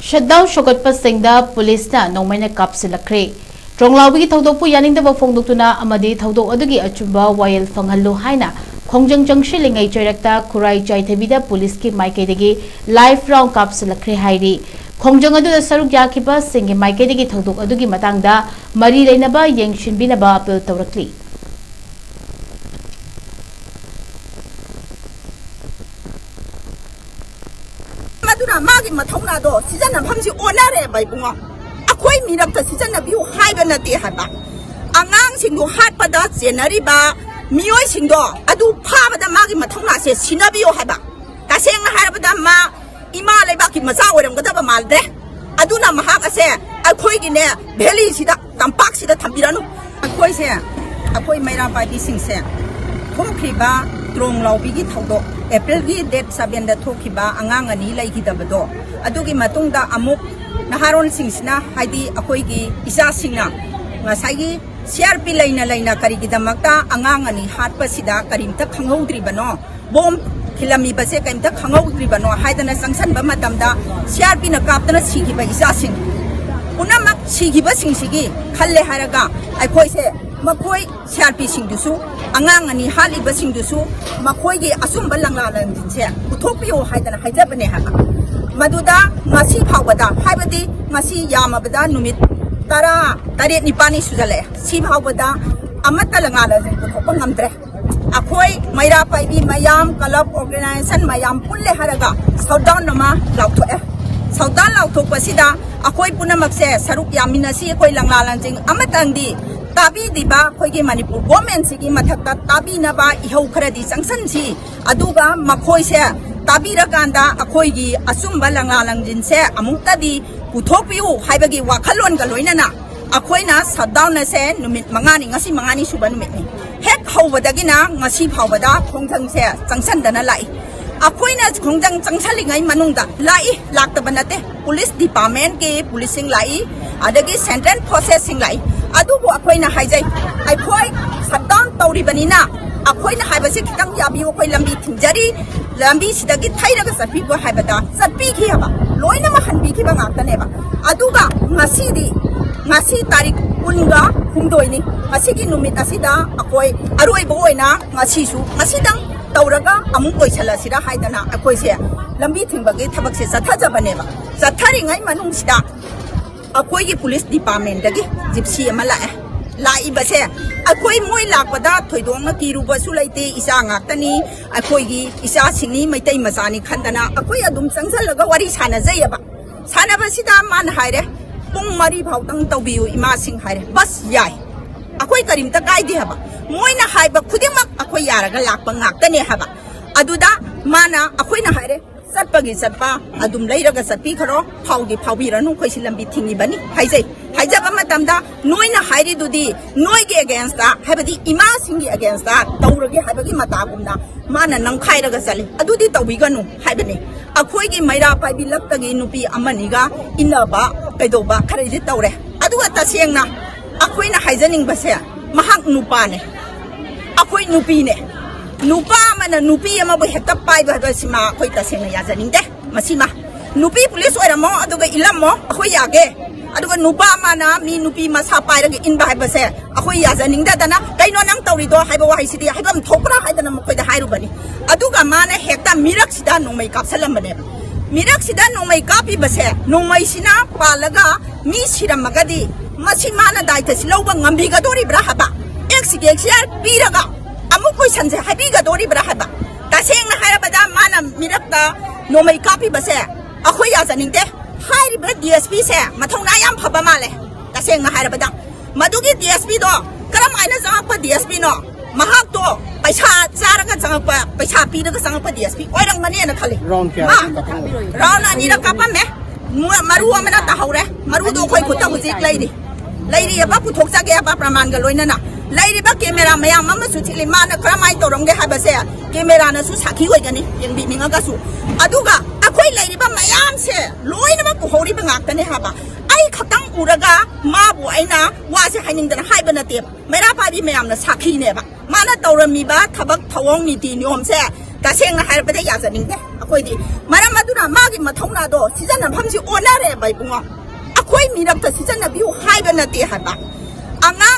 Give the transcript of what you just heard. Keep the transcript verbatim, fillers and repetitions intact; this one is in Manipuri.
ꯁꯠꯗꯥꯎꯟ ꯁꯧꯒꯠꯄꯁꯤꯡꯗ ꯄꯨꯂꯤꯁꯅ ꯅꯣꯡꯃꯩꯅ ꯀꯥꯞꯁꯤꯜꯂꯛꯈ꯭ꯔꯦ꯫ ꯇ꯭ꯔꯣꯡꯂꯥꯎꯕꯤꯒꯤ ꯊꯧꯗꯣꯛꯄꯨ ꯌꯥꯅꯤꯡꯗꯕ ꯐꯣꯡꯗꯣꯛꯇꯨꯅ ꯑꯃꯗꯤ ꯊꯧꯗꯣꯛ ꯑꯗꯨꯒꯤ ꯑꯆꯨꯝꯕ ꯋꯥꯌꯦꯜ ꯐꯪꯍꯜꯂꯨ ꯍꯥꯏꯅ ꯈꯣꯡꯖꯪ ꯆꯪꯁꯤꯜꯂꯤꯉꯩ ꯆꯩꯔꯛꯇ ꯈꯨꯔꯥꯏ ꯆꯥꯏꯊꯕꯤꯗ ꯄꯨꯂꯤꯁꯀꯤ ꯃꯥꯏꯀꯩꯗꯒꯤ ꯂꯥꯏꯐ ꯔꯥꯎꯟ ꯀꯥꯞꯁꯤꯜꯂꯛꯈ꯭ꯔꯦ ꯍꯥꯏꯔꯤ꯫ ꯈꯣꯡꯖꯪ ꯑꯗꯨꯗ ꯁꯔꯨꯛ ꯌꯥꯈꯤꯕꯁꯤꯡꯒꯤ ꯃꯥꯏꯀꯩꯗꯒꯤ ꯊꯧꯗꯣꯛ ꯑꯗꯨꯒꯤ ꯃꯇꯥꯡꯗ ꯃꯔꯤ ꯂꯩꯅꯕ ꯌꯦꯡꯁꯤꯟꯕꯤꯅꯕ ꯑꯄꯤꯜ ꯇꯧꯔꯛꯂꯤ꯫ ꯃꯗꯨꯅ ꯃꯥꯒꯤ ꯃꯊꯧꯅꯥꯗꯣ ꯁꯤꯖꯤꯟꯅꯐꯝꯁꯤ ꯑꯣꯟꯅꯔꯦꯕ ꯏꯕꯨꯡꯉꯣ꯫ ꯑꯩꯈꯣꯏ ꯃꯤꯔꯛꯇ ꯁꯤꯖꯤꯟꯅꯕꯤꯌꯨ ꯍꯥꯏꯕ ꯅꯠꯇꯦ ꯍꯥꯏꯕ꯫ ꯑꯉꯥꯡꯁꯤꯡꯗꯨ ꯍꯥꯠꯄꯗ ꯆꯦꯟꯅꯔꯤꯕ ꯃꯤꯑꯣꯏꯁꯤꯡꯗꯣ ꯑꯗꯨ ꯐꯥꯕꯗ ꯃꯥꯒꯤ ꯃꯊꯧꯅꯥꯁꯦ ꯁꯤꯟꯅꯕꯤꯌꯨ ꯍꯥꯏꯕ꯫ ꯇꯁꯦꯡꯅ ꯍꯥꯏꯔꯕꯗ ꯃꯥ ꯏꯃꯥ ꯂꯩꯕꯥꯛꯀꯤ ꯃꯆꯥ ꯑꯣꯏꯔꯝꯒꯗꯕ ꯃꯥꯟꯗ꯭ꯔꯦ꯫ ꯑꯗꯨꯅ ꯃꯍꯥꯛ ꯑꯁꯦ ꯑꯩꯈꯣꯏꯒꯤꯅꯦ ꯚꯦꯂꯤꯁꯤꯗ, ꯇꯝꯄꯥꯛꯁꯤꯗ ꯊꯝꯕꯤꯔꯅꯨ꯫ ꯑꯩꯈꯣꯏꯁꯦ, ꯑꯩꯈꯣꯏ ꯃꯩꯔꯥ ꯄꯥꯏꯕꯤꯁꯤꯡꯁꯦ ꯊꯣꯛꯈ꯭ꯔꯤꯕ ꯇ꯭ꯔꯣꯡ ꯂꯥꯎꯕꯤꯒꯤ ꯊꯧꯗꯣꯛ, ꯑꯦꯄ꯭ꯔꯤꯜꯒꯤ ꯗꯦꯠ ꯁꯕꯦꯟꯗ ꯊꯣꯛꯈꯤꯕ ꯑꯉꯥꯡ ꯑꯅꯤ ꯂꯩꯈꯤꯗꯕꯗꯣ, ꯑꯗꯨꯒꯤ ꯃꯇꯨꯡꯗ ꯑꯃꯨꯛ ꯅꯍꯥꯔꯣꯜꯁꯤꯡꯁꯤꯅ, ꯍꯥꯏꯗꯤ ꯑꯩꯈꯣꯏꯒꯤ ꯏꯆꯥꯁꯤꯡꯅ ꯉꯁꯥꯏꯒꯤ ꯁꯤ ꯑꯥꯔ ꯄꯤ ꯂꯩꯅ ꯂꯩꯅ ꯀꯔꯤꯒꯤꯗꯃꯛꯇ ꯑꯉꯥꯡ ꯑꯅꯤ ꯍꯥꯠꯄꯁꯤꯗ ꯀꯔꯤꯝꯇ ꯈꯪꯍꯧꯗ꯭ꯔꯤꯕꯅꯣ? ꯕꯣꯝ ꯊꯤꯜꯂꯝꯃꯤꯕꯁꯦ ꯀꯔꯤꯝꯇ ꯈꯪꯍꯧꯗ꯭ꯔꯤꯕꯅꯣ ꯍꯥꯏꯗꯅ ꯆꯪꯁꯟꯕ ꯃꯇꯝꯗ ꯁꯤ ꯑꯥꯔ ꯄꯤꯅ ꯀꯥꯞꯇꯅ ꯁꯤꯈꯤꯕ ꯏꯆꯥꯁꯤꯡ ꯄꯨꯝꯅꯃꯛ ꯁꯤꯈꯤꯕꯁꯤꯡꯁꯤꯒꯤ ꯈꯜꯂꯦ ꯍꯥꯏꯔꯒ ꯑꯩꯈꯣꯏꯁꯦ ꯃꯈꯣꯏ ꯁꯤ ꯑꯥꯔ ꯄꯤꯁꯤꯡꯗꯨꯁꯨ, ꯑꯉꯥꯡ ꯑꯅꯤ ꯍꯥꯠꯂꯤꯕꯁꯤꯡꯗꯨꯁꯨ ꯃꯈꯣꯏꯒꯤ ꯑꯆꯨꯝꯕ ꯂꯪꯂꯥ ꯂꯪꯖꯤꯟꯁꯦ ꯄꯨꯊꯣꯛꯄꯤꯌꯨ ꯍꯥꯏꯗꯅ ꯍꯥꯏꯖꯕꯅꯦ ꯍꯥꯏꯕ꯫ ꯃꯗꯨꯗ ꯉꯁꯤ ꯐꯥꯎꯕꯗ, ꯍꯥꯏꯕꯗꯤ ꯉꯁꯤ ꯌꯥꯝꯃꯕꯗ ꯅꯨꯃꯤꯠ ꯇꯔꯥ ꯇꯔꯦꯠ ꯅꯤꯄꯥꯜꯅꯤ ꯁꯨꯖꯜꯂꯛꯑꯦ, ꯁꯤ ꯐꯥꯎꯕꯗ ꯑꯃꯠꯇ ꯂꯪꯂꯥ ꯂꯪꯖꯤꯟ ꯄꯨꯊꯣꯛꯄ ꯉꯝꯗ꯭ꯔꯦ꯫ ꯑꯩꯈꯣꯏ ꯃꯩꯔꯥ ꯄꯥꯏꯕꯤ ꯃꯌꯥꯝ, ꯀ꯭ꯂꯕ ꯑꯣꯔꯒꯅꯥꯏꯖꯦꯁꯟ ꯃꯌꯥꯝ ꯄꯨꯜꯂꯦ ꯍꯥꯏꯔꯒ ꯁꯧꯗꯥꯎꯟ ꯑꯃ ꯂꯥꯎꯊꯣꯛꯑꯦ꯫ ꯁꯧꯗꯥꯎꯟ ꯂꯥꯎꯊꯣꯛꯄꯁꯤꯗ ꯑꯩꯈꯣꯏ ꯄꯨꯝꯅꯃꯛꯁꯦ ꯁꯔꯨꯛ ꯌꯥꯃꯤꯟꯅꯁꯤ, ꯑꯩꯈꯣꯏ ꯂꯪꯂꯥ ꯂꯪꯖꯤꯡ ꯑꯃꯇꯪꯗꯤ ꯇꯥꯕꯤꯗ꯭ꯔꯤꯕ ꯑꯩꯈꯣꯏꯒꯤ ꯃꯅꯤꯄꯨꯔ ꯒꯣꯔꯃꯦꯟꯁꯤꯒꯤ ꯃꯊꯛꯇ ꯇꯥꯕꯤꯅꯕ ꯏꯍꯧ ꯈꯔꯗꯤ ꯆꯪꯁꯟꯁꯤ꯫ ꯑꯗꯨꯒ ꯃꯈꯣꯏꯁꯦ ꯇꯥꯕꯤꯔꯀꯥꯟꯗ ꯑꯩꯈꯣꯏꯒꯤ ꯑꯆꯨꯝꯕ ꯂꯪꯂꯥ ꯂꯪꯖꯤꯟꯁꯦ ꯑꯃꯨꯛꯇꯗꯤ ꯄꯨꯊꯣꯛꯄꯤꯌꯨ ꯍꯥꯏꯕꯒꯤ ꯋꯥꯈꯜꯂꯣꯟꯒ ꯂꯣꯏꯅꯅ ꯑꯩꯈꯣꯏꯅ ꯁꯠꯗꯥꯎꯟ ꯑꯁꯦ ꯅꯨꯃꯤꯠ ꯃꯉꯥꯅꯤ, ꯉꯁꯤ ꯃꯉꯥꯅꯤ ꯁꯨꯕ ꯅꯨꯃꯤꯠꯅꯤ꯫ ꯍꯦꯛ ꯍꯧꯕꯗꯒꯤꯅ ꯉꯁꯤ ꯐꯥꯎꯕꯗ ꯈꯣꯡꯖꯪꯁꯦ ꯆꯪꯁꯟꯗꯅ ꯂꯥꯛꯏ꯫ ꯑꯩꯈꯣꯏꯅ ꯈꯣꯡꯖꯪ ꯆꯪꯁꯜꯂꯤꯉꯩ ꯃꯅꯨꯡꯗ ꯂꯥꯛꯏ, ꯂꯥꯛꯇꯕ ꯅꯠꯇꯦ꯫ ꯄꯨꯂꯤꯁ ꯗꯤꯄꯥꯔꯠꯃꯦꯟꯀꯤ ꯄꯨꯂꯤꯁꯁꯤꯡ ꯂꯥꯛꯏ, ꯑꯗꯒꯤ ꯁꯦꯟꯇ꯭ꯔꯦꯜ ꯐꯣꯔꯁꯦꯁꯁꯤꯡ ꯂꯥꯛꯏ꯫ ꯑꯗꯨꯕꯨ ꯑꯩꯈꯣꯏꯅ ꯍꯥꯏꯖꯩ, ꯑꯩꯈꯣꯏ ꯁꯠꯗꯥꯎꯟ ꯇꯧꯔꯤꯕꯅꯤꯅ ꯑꯩꯈꯣꯏꯅ ꯍꯥꯏꯕꯁꯤ ꯈꯤꯇꯪ ꯌꯥꯕꯤꯌꯨ, ꯑꯩꯈꯣꯏ ꯂꯝꯕꯤ ꯊꯤꯡꯖꯔꯤ, ꯂꯝꯕꯤꯁꯤꯗꯒꯤ ꯊꯩꯔꯒ ꯆꯠꯄꯤꯌꯨ ꯍꯥꯏꯕꯗ ꯆꯠꯄꯤꯈꯤ ꯍꯥꯏꯕ, ꯂꯣꯏꯅꯃꯛ ꯍꯟꯕꯤꯈꯤꯕ ꯉꯥꯛꯇꯅꯤ꯫ ꯇꯅꯦꯕ꯫ ꯑꯗꯨꯒ ꯉꯁꯤꯗꯤ, ꯉꯁꯤ ꯇꯥꯔꯤꯛ ꯀꯨꯟꯒ ꯍꯨꯝꯗꯣꯏꯅꯤ꯫ ꯉꯁꯤꯒꯤ ꯅꯨꯃꯤꯠ ꯑꯁꯤꯗ ꯑꯩꯈꯣꯏ ꯑꯔꯣꯏꯕ ꯑꯣꯏꯅ ꯉꯁꯤꯁꯨ ꯉꯁꯤꯗꯪ ꯇꯧꯔꯒ ꯑꯃꯨꯛ ꯂꯣꯏꯁꯤꯜꯂꯁꯤꯔ ꯍꯥꯏꯗꯅ ꯑꯩꯈꯣꯏꯁꯦ ꯂꯝꯕꯤ ꯊꯤꯡꯕꯒꯤ ꯊꯕꯛꯁꯦ ꯆꯠꯊꯖꯕꯅꯦꯕ꯫ ꯆꯠꯊꯔꯤꯉꯩ ꯃꯅꯨꯡꯁꯤꯗ ꯑꯩꯈꯣꯏꯒꯤ ꯄꯨꯂꯤꯁ ꯗꯤꯄꯥꯔꯠꯃꯦꯟꯗꯒꯤ ꯖꯤꯞꯁꯤ ꯑꯃ ꯂꯥꯛꯑꯦ꯫ ꯂꯥꯛꯏꯕꯁꯦ ꯑꯩꯈꯣꯏ ꯃꯣꯏ ꯂꯥꯛꯄꯗ ꯊꯣꯏꯗꯣꯛꯅ ꯀꯤꯔꯨꯕꯁꯨ ꯂꯩꯇꯦ, ꯏꯆꯥ ꯉꯥꯛꯇꯅꯤ, ꯑꯩꯈꯣꯏꯒꯤ ꯏꯆꯥꯁꯤꯡꯅꯤ, ꯃꯩꯇꯩ ꯃꯆꯥꯅꯤ ꯈꯟꯗꯅ ꯑꯩꯈꯣꯏ ꯑꯗꯨꯝ ꯆꯪꯁꯜꯂꯒ ꯋꯥꯔꯤ ꯁꯥꯟꯅꯖꯩꯌꯦꯕ꯫ ꯁꯥꯟꯅꯕꯁꯤꯗ ꯃꯥꯅ ꯍꯥꯏꯔꯦ, "ꯄꯨꯡ ꯃꯔꯤ ꯐꯥꯎꯗꯪ ꯇꯧꯕꯤꯌꯨ ꯏꯃꯥꯁꯤꯡ" ꯍꯥꯏꯔꯦ꯫ ꯕꯁ ꯌꯥꯏ, ꯑꯩꯈꯣꯏ ꯀꯔꯤꯝꯇ ꯀꯥꯏꯗꯦ ꯍꯥꯏꯕ꯫ ꯃꯣꯏꯅ ꯍꯥꯏꯕ ꯈꯨꯗꯤꯡꯃꯛ ꯑꯩꯈꯣꯏ ꯌꯥꯔꯒ ꯂꯥꯛꯄ ꯉꯥꯛꯇꯅꯦ ꯍꯥꯏꯕ꯫ ꯑꯗꯨꯗ ꯃꯥꯅ, ꯑꯩꯈꯣꯏꯅ ꯍꯥꯏꯔꯦ, "ꯆꯠꯄꯒꯤ ꯆꯠꯄ ꯑꯗꯨꯝ ꯂꯩꯔꯒ ꯆꯠꯄꯤꯈ꯭ꯔꯣ, ꯐꯥꯎꯗꯤ ꯐꯥꯎꯕꯤꯔꯅꯨ, ꯑꯩꯈꯣꯏꯁꯤ ꯂꯝꯕꯤ ꯊꯤꯡꯉꯤꯕꯅꯤ" ꯍꯥꯏꯖꯩ꯫ ꯍꯥꯏꯖꯕ ꯃꯇꯝꯗ, "ꯅꯣꯏꯅ ꯍꯥꯏꯔꯤꯗꯨꯗꯤ ꯅꯣꯏꯒꯤ ꯑꯦꯒꯦꯟꯁꯇ, ꯍꯥꯏꯕꯗꯤ ꯏꯃꯥꯁꯤꯡꯒꯤ ꯑꯦꯒꯦꯟꯁꯇ ꯇꯧꯔꯒꯦ ꯍꯥꯏꯕꯒꯤ ꯃꯇꯥꯒꯨꯝꯅ ꯃꯥꯅ ꯅꯝꯈꯥꯏꯔꯒ ꯆꯠꯂꯤ, ꯑꯗꯨꯗꯤ ꯇꯧꯕꯤꯒꯅꯨ" ꯍꯥꯏꯕꯅꯤ꯫ ꯑꯩꯈꯣꯏꯒꯤ ꯃꯩꯔꯥ ꯄꯥꯏꯕꯤ ꯂꯛꯇꯒꯤ ꯅꯨꯄꯤ ꯑꯃꯅꯤꯒ ꯏꯟꯅꯕ ꯀꯩꯗꯧꯕ ꯈꯔꯗꯤ ꯇꯧꯔꯦ꯫ ꯑꯗꯨꯒ ꯇꯁꯦꯡꯅ ꯑꯩꯈꯣꯏꯅ ꯍꯥꯏꯖꯅꯤꯡꯕꯁꯦ, ꯃꯍꯥꯛ ꯅꯨꯄꯥꯅꯦ, ꯑꯩꯈꯣꯏ ꯅꯨꯄꯤꯅꯦ꯫ ꯅꯨꯄꯥ ꯑꯃꯅ ꯅꯨꯄꯤ ꯑꯃꯕꯨ ꯍꯦꯛꯇ ꯄꯥꯏꯕ ꯍꯥꯏꯕꯁꯤꯃ ꯑꯩꯈꯣꯏ ꯇꯁꯦꯡꯅ ꯌꯥꯖꯅꯤꯡꯗꯦ꯫ ꯃꯁꯤꯃ ꯅꯨꯄꯤ ꯄꯨꯂꯤꯁ ꯑꯣꯏꯔꯝꯃꯣ, ꯑꯗꯨꯒ ꯏꯜꯂꯝꯃꯣ, ꯑꯩꯈꯣꯏ ꯌꯥꯒꯦ꯫ ꯑꯗꯨꯒ ꯅꯨꯄꯥ ꯑꯃꯅ ꯃꯤ ꯅꯨꯄꯤ ꯃꯁꯥ ꯄꯥꯏꯔꯒ ꯏꯟꯕ ꯍꯥꯏꯕꯁꯦ ꯑꯩꯈꯣꯏ ꯌꯥꯖꯅꯤꯡꯗꯗꯅ, "ꯀꯩꯅꯣ ꯅꯪ ꯇꯧꯔꯤꯗꯣ?" ꯍꯥꯏꯕ ꯋꯥꯍꯩꯁꯤꯗꯤ ꯍꯥꯏꯐꯝ ꯊꯣꯛꯄ꯭ꯔꯥ ꯍꯥꯏꯗꯅ ꯃꯈꯣꯏꯗ ꯍꯥꯏꯔꯨꯕꯅꯤ꯫ ꯑꯗꯨꯒ ꯃꯥꯅ ꯍꯦꯛꯇ ꯃꯤꯔꯛꯁꯤꯗ ꯅꯣꯡꯃꯩ ꯀꯥꯞꯁꯜꯂꯝꯕꯅꯦꯕ꯫ ꯃꯤꯔꯛꯁꯤꯗ ꯅꯣꯡꯃꯩ ꯀꯥꯞꯄꯤꯕꯁꯦ, ꯅꯣꯡꯃꯩꯁꯤꯅ ꯄꯥꯜꯂꯒ ꯃꯤ ꯁꯤꯔꯝꯃꯒꯗꯤ ꯃꯁꯤ ꯃꯥꯅ ꯗꯥꯏꯇꯁꯤ ꯂꯧꯕ ꯉꯝꯕꯤꯒꯗꯣꯔꯤꯕ꯭ꯔꯥ ꯍꯥꯏꯕ? ꯑꯦꯛꯁ ꯒ꯭ꯔꯦꯁꯤꯌꯔ ꯄꯤꯔꯒ ꯑꯃꯨꯛ ꯀꯣꯏꯁꯟꯁꯦ ꯍꯥꯏꯕꯤꯒꯗꯣꯔꯤꯕ꯭ꯔꯥ ꯍꯥꯏꯕ? ꯇꯁꯦꯡꯅ ꯍꯥꯏꯔꯕꯗ, ꯃꯥꯅ ꯃꯤꯔꯛꯇ ꯅꯣꯡꯃꯩ ꯀꯥꯞꯄꯤꯕꯁꯦ ꯑꯩꯈꯣꯏ ꯌꯥꯖꯅꯤꯡꯗꯦ꯫ ꯍꯥꯏꯔꯤꯕ ꯗꯤ ꯑꯦꯁ ꯄꯤꯁꯦ ꯃꯊꯧꯅꯥ ꯌꯥꯝ ꯐꯕ ꯃꯥꯜꯂꯦ꯫ ꯇꯁꯦꯡꯅ ꯍꯥꯏꯔꯕꯗ, ꯃꯗꯨꯒꯤ ꯗꯤ ꯑꯦꯁ ꯄꯤꯗꯣ ꯀꯔꯝ ꯍꯥꯏꯅ ꯆꯪꯉꯛꯄ ꯗꯤ ꯑꯦꯁ ꯄꯤꯅꯣ? ꯃꯍꯥꯛꯇꯣ ꯄꯩꯁꯥ ꯆꯥꯔꯒ ꯆꯪꯉꯛꯄ, ꯄꯩꯁꯥ ꯄꯤꯔꯒ ꯆꯪꯉꯛꯄ ꯗꯤ ꯑꯦꯁ ꯄꯤ ꯑꯣꯏꯔꯝꯒꯅꯤꯅ ꯈꯜꯂꯤ꯫ ꯔꯥꯎꯟ ꯀꯌꯥ ꯃꯥ ꯀꯥꯞꯄꯝꯒꯦ? ꯔꯥꯎꯟ ꯑꯅꯤꯔꯛ ꯀꯥꯞꯄꯝꯃꯦ꯫ ꯃ-, ꯃꯔꯨ ꯑꯃꯅ ꯇꯥꯍꯧꯔꯦ꯫ ꯃꯔꯨꯗꯣ ꯑꯩꯈꯣꯏ ꯈꯨꯠꯇ ꯍꯧꯖꯤꯛ ꯂꯩꯔꯤ꯫ ꯂꯩꯔꯤꯑꯕ, ꯄꯨꯊꯣꯛꯆꯒꯦꯕ ꯄ꯭ꯔꯃꯥꯟꯒ ꯂꯣꯏꯅꯅ꯫ ꯂꯩꯔꯤꯕ ꯀꯦꯃꯦꯔꯥ ꯃꯌꯥꯝ ꯑꯃꯁꯨ ꯊꯤꯜꯂꯤ꯫ ꯃꯥꯅ ꯀꯔꯝꯍꯥꯏꯅ ꯇꯧꯔꯝꯒꯦ ꯍꯥꯏꯕꯁꯦ ꯀꯦꯃꯦꯔꯥꯅꯁꯨ ꯁꯥꯈꯤ ꯑꯣꯏꯒꯅꯤ, ꯌꯦꯡꯕꯤꯅꯤꯡꯉꯒꯁꯨ꯫ ꯑꯗꯨꯒ ꯑꯩꯈꯣꯏ ꯂꯩꯔꯤꯕ ꯃꯌꯥꯝꯁꯦ ꯂꯣꯏꯅꯃꯛ ꯎꯍꯧꯔꯤꯕ ꯉꯥꯛꯇꯅꯦ ꯍꯥꯏꯕ꯫ ꯑꯩ ꯈꯛꯇꯪ ꯎꯔꯒ ꯃꯥꯕꯨ ꯑꯩꯅ ꯋꯥꯁꯦ ꯍꯥꯏꯅꯤꯡꯗꯅ ꯍꯥꯏꯕ ꯅꯠꯇꯦꯕ꯫ ꯃꯩꯔꯥ ꯄꯥꯏꯕꯤ ꯃꯌꯥꯝꯅ ꯁꯥꯈꯤꯅꯦꯕ꯫ ꯃꯥꯅ ꯇꯧꯔꯝꯃꯤꯕ ꯊꯕꯛ ꯊꯧꯑꯣꯡ ꯅꯤꯇꯤ ꯅꯤꯌꯣꯝꯁꯦ ꯇꯁꯦꯡꯅ ꯍꯥꯏꯔꯕꯗ ꯌꯥꯖꯅꯤꯡꯗꯦ꯫ ꯑꯩꯈꯣꯏꯗꯤ꯫ ꯃꯔꯝ ꯑꯗꯨꯅ ꯃꯥꯒꯤ ꯃꯊꯧꯅꯥꯗꯣ ꯁꯤꯖꯤꯟꯅꯐꯝꯁꯤ ꯑꯣꯟꯅꯔꯦꯕ ꯏꯕꯨꯡꯉꯣ꯫ ꯑꯩꯈꯣꯏ ꯃꯤꯔꯛꯇ ꯁꯤꯖꯤꯟꯅꯕꯤꯌꯨ ꯍꯥꯏꯕ ꯅꯠꯇꯦ ꯍꯥꯏꯕ꯫ ꯑꯉꯥꯡ